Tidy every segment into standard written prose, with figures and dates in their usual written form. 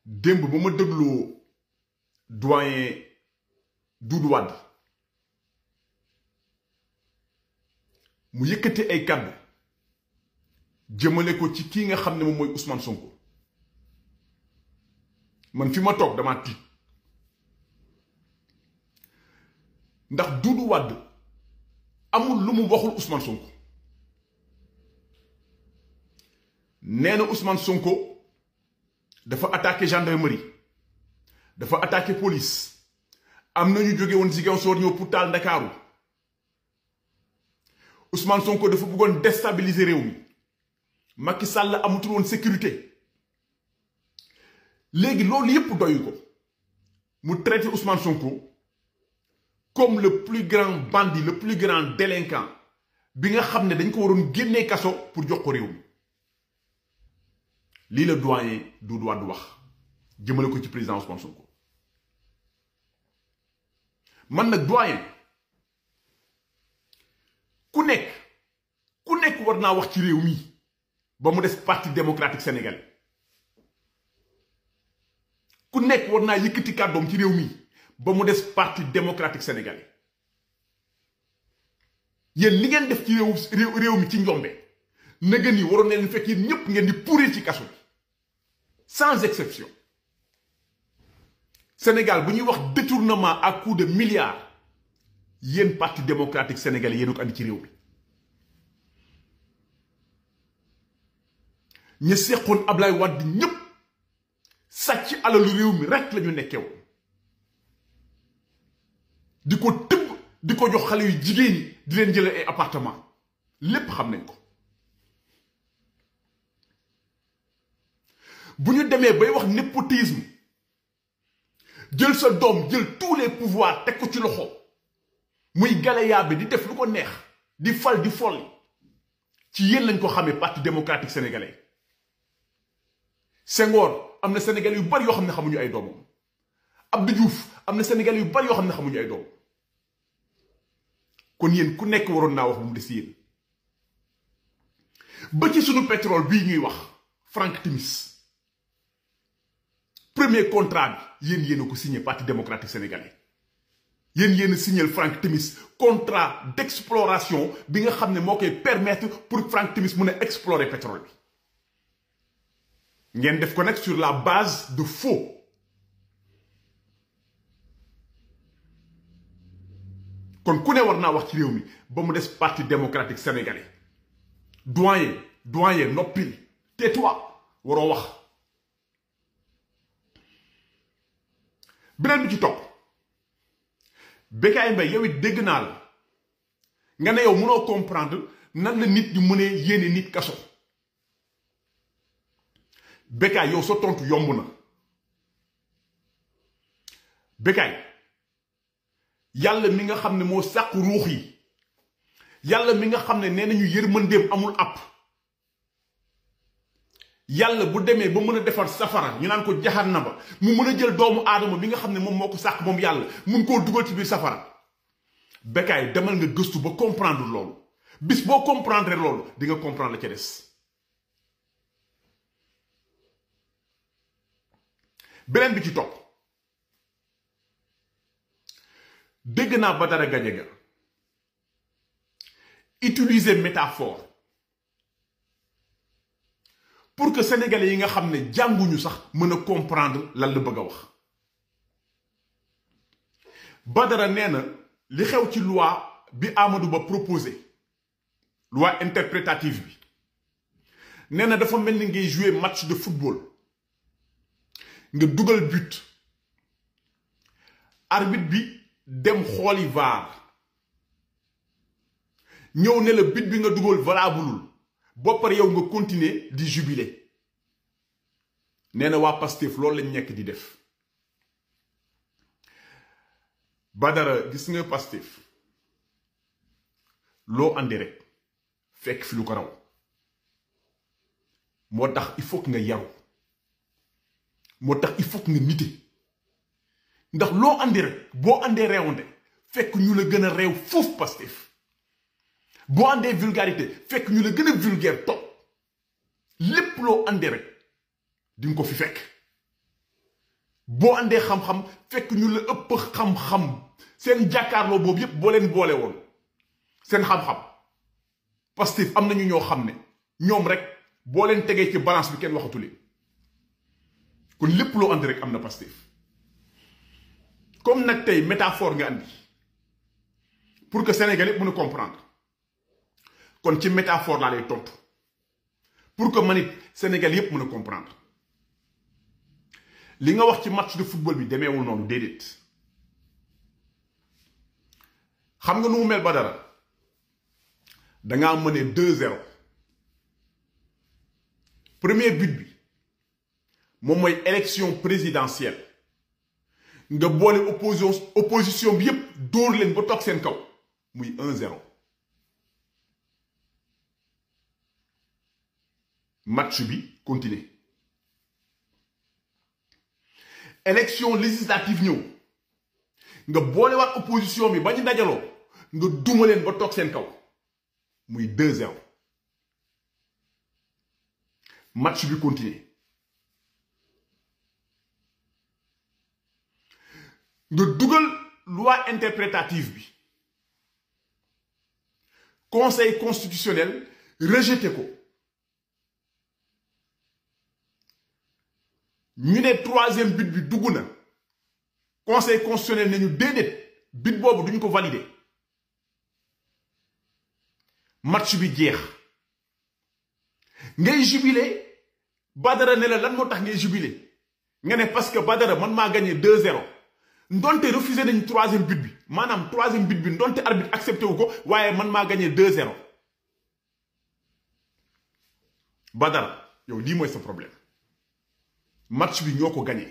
démb ba ma dégloo doyen Doudou Wade mu yëkkati ay kàddu jëmale ko ci kii nga xam ne moom mooy Ousmane Sonko man fi ma toog damaa tiit ndax Doudou Wade amul lu mu waxul Ousmane Sonko nee na Ousmane Sonko dafa attaqué gendarmerie dafa attaqué police am na ñu jóge woon Ziguinchor ñëw pour taal Ndakaaru Ousmane Sonko dafa bëggoon déstabiliser réew mi Macky Sall amatul woon sécurité léegi loolu yépp doyu ko mu traité Ousmane Sonko comme le plus grand bandit le plus grand délinquant bi nga xam ne dañ ko waroon génnee kaso pour jox ko réew mi lii la doyen Doudou Wade wax jëmale ko ci président Ousmane Sonko man nag doyen ku nekk war naa wax ci réew mi ba mu des parti démocratique sénégalais ku nekk war naa yëkkati kàddoom ci réew mi ba mu des parti démocratique sénégalais yéen li ngeen def ci réew mi ci njombe nëgën yi waroon na leen fekk yéen ñëpp ngeen di pourrir ci kaso bi sans exception Sénégal bu ñuy wax détournement à coup de milliards yéen parti démocratique sénégalais yéen ko andi ci réew mi ña seqoon Ablaye Wade ñëpp sàcc alalu réew mi rek la ñu nekkew di ko tëbb di ko jox xale yu jigéen ñi di leen jëlee ay appartement lépp xam nañ ko bu ñu demee bay wax népotisme jël sa doom jël tous les pouvoirs teg ko ci loxo muy galayaa bi di def lu ko neex di fal di folli ci yéen lañ ko xamee parti démocratique sénégalais Senghor am na sénégalais yu bari yoo xam ne xamuñu ay doomam Abdou Diouf am na sénégalais yu bari yoo xam ne xamuñu ay doom kon yéen ku nekk waroon naa wax bu mu des yéen ba ci sunu pétrole bii ñuy wax Frank Timis premier contrat bi yéen a ko signé parti démocratique sénégalais yéen a signé Frank Timis contrat d'exploration bi nga xam ne moo koy permettre pour Frank Timis mun a explorer pétrole bi ngeen def ko nag sur la base de faux kon ku ne war naa wax ci réew mi ba mu des parti démocratique sénégalais doyen noppil tais-toi waroo wax beneen bi ci topp Bécaye Mbaye yow it dégg naa la nga ne yow mënoo comprendre nan la nit ñu mënee yéene nit kaso Bécaye yow sa tontu yomb na Bécaye yàlla mi nga xam ne moo sàq ruux yi yàlla mi nga xam ne nee nañu yërmandeem amul àpp yàlla bu demee ba mën a defar safara ñu naan ko jahannama mu mën a jël doomu aadama bi nga xam ne moom moo ko sàq moom yàlla mun koo dugal ci biir safara Bécaye demal nga gëstu ba comprendre loolu bis boo comprendre loolu di nga comprendre la ca des beneen bi ci topp dégg naa Badara Gadiaga utiliser métaphore pour que sénégalais yi nga xam ne jànguñu sax mën a comprendre lan la bëgg a wax Badara nee na li xew ci loi bi Amadou Ba proposé loi interprétative bi nee na dafa mel ni ngay jouer match de football nga dugal but arbitre bi dem xooli VAR ñëw ne la but bi nga dugal valableul boo pare yow nga continuer di jubiler nee na waa Pastef loolu lañ nekk di def Badara gis nga Pastef loo andi rek fekk fi lu ko raw moo tax il faut que nga yaru moo tax il faut que nga nite ndax loo andi rek boo andee réewande fekk ñu la gën a réew foofu Pastef boo andee vulgarité fekk ñu la gën a vulgaire topp lépp loo andi rek di nga ko fi fekk boo andee xam-xam fekk ñu la ëpp xam-xam seen jàkkaarloo boobu yépp boo leen boole woon seen xam-xam Pastef am nañu ñoo xam ne ñoom rek boo leen tegee ci balance bi kenn waxatulee kon lépp loo andi rek am na Pastef comme nag tey métaphore nga andi pour que Sénégal yépp mën a comprendre kon ci métaphore laa lay tontu pour que man it Sénégal yépp mën a comprendre li nga wax ci match de football bi demeewul noonu déedéet xam nga nu mu mel Badara dangaa mëne 2-0 premier but bi moom mooy élection présidentielle nga boole opposition bi yépp dóor leen ba toog seen kaw muy 1-0 match bi continuer élection législative ñëw nga boole waat opposition bi ba ñu dajaloo nga duma leen ba toog seen kaw muy 2-0 match bi continuer nga dugal loi interprétative bi conseil constitutionnel rejeté ko ñu ne troisième but bi dugg na conseil constitutionnel ne ñu déedéet but boobu duñ ko valider match bi jeex ngay jubilé Badara ne la lan moo tax ngay jubilé nga ne parce que Badara man maa gagné 2-0 ndonte refusé nañu troisième but bi maanaam troisième but bi ndonte arbitre accepté wu ko waaye man maa gagné 2-0 Badara yow lii mooy sa problème match bi ñoo ko gagné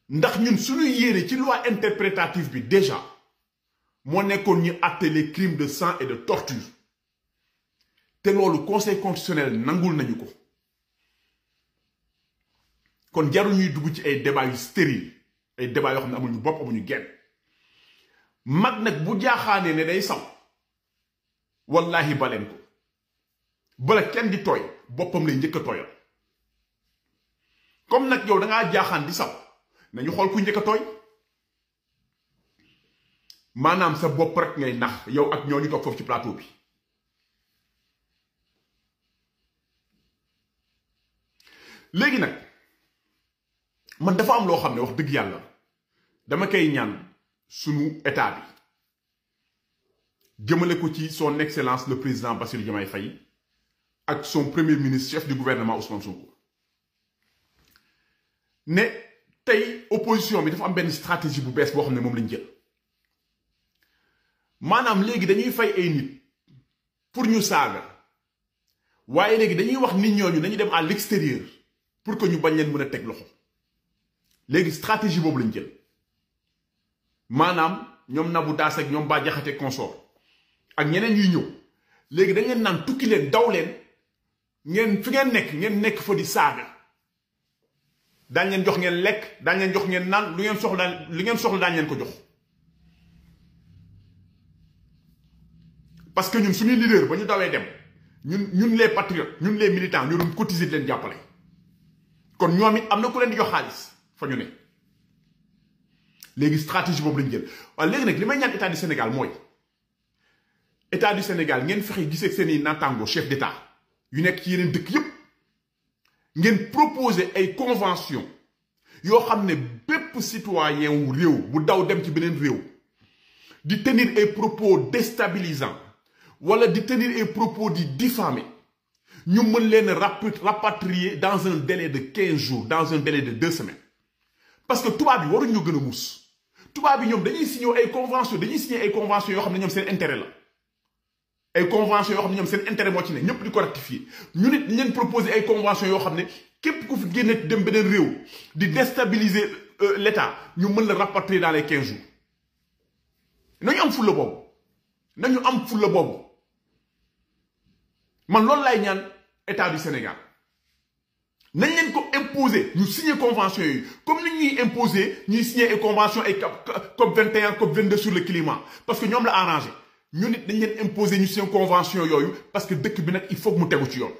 ndax ñun suñu yéene ci loi interprétative bi déjà moo nekkoon ñu àtte les crimes de sang et de torture te loolu conseil constitutionnel nangul nañu ko kon jarul ñuy dugg ci ay débats yu stérile ay débats yoo xam ne amuñu bopp amuñu genn mag nag bu jaaxaanee ne day saw wallahi baleen ko bala kenn di tooy boppam lay njëkk a tooyal comme nag yow dangaa jaaxaan di saw nañu xool ku njëkk a tooy maanaam sa bopp rek ngay nax yow ak ñoo ñu toog foofu ci plateau bi léegi nag man dafa am loo xam ne wax dëgg yàlla dama koy ñaan sunu état bi jëmale ko ci son excellence le président Bassirou Diomaye Faye ak son premier ministre chef du gouvernement Ousmane Sonko ne tey opposition bi dafa am benn stratégie bu bees boo xam ne moom lañ jël maanaam léegi dañuy fay ay nit pour ñu saaga waaye léegi dañuy wax nit ñooñu nañu dem à l'extérieur pour que ñu bañ leen mën a teg loxo léegi stratégie boobu lañ jël maanaam ñoom Nabou Daas ak ñoom Bah Diakhaté consort ak ñeneen ñuy ñëw léegi dañ leen naan tukki leen daw leen ngeen fi ngeen nekk fa di saaga daañ leen jox ngeen lekk daañ leen jox ngeen naan lu ngeen soxla daañ leen ko jox parce que ñun suñuy leader ba ñu dawee dem ñun les patriotes ñun les militants ñu doon cotiser leen jàppale kon ñoom it am na ku leen di jox xaalis fa ñu ne léegi stratégie boobu lañu jël waaye léegi nag li may ñaan état du Sénégal mooy état du Sénégal ngeen fexe gisee seen i naataango chef d'état yu nekk ci yeneen dëkk yépp ngeen proposer ay convention yoo xam ne bépp citoyen wu réew bu daw dem ci beneen réew di tenir ay propos déstabilisants wala di tenir ay propos di diffamer ñu mën leen rapatrier dans un délai de 15 jours dans un délai de 2 semaines parce que tubaab bi waruñu ñu gën a muus tubaab bi ñoom dañuy signer ay convention yoo xam ne ñoom seen intérêt la ay convention yoo xam ne ñoom seen intérêt moo ci ne ñëpp di ko ratifier ñu nit ñu leen proposer ay convention yoo xam ne képp ku fi génne dem beneen réew di déstabiliser l'État ñu mën la rapatrier dans les 15 jours nañu am fulla boobu man loolu laay ñaan état du Sénégal nañ leen ko imposer ñu signer convention yi comme ni ñuy imposer ñuy signer ay convention ay COP 21 COP 22 sur le climat parce que ñoom la arrangé ñu nit dañ leen imposer ñu signer convention yooyu parce que dëkk bi nag il faut que mu tegu ci yoon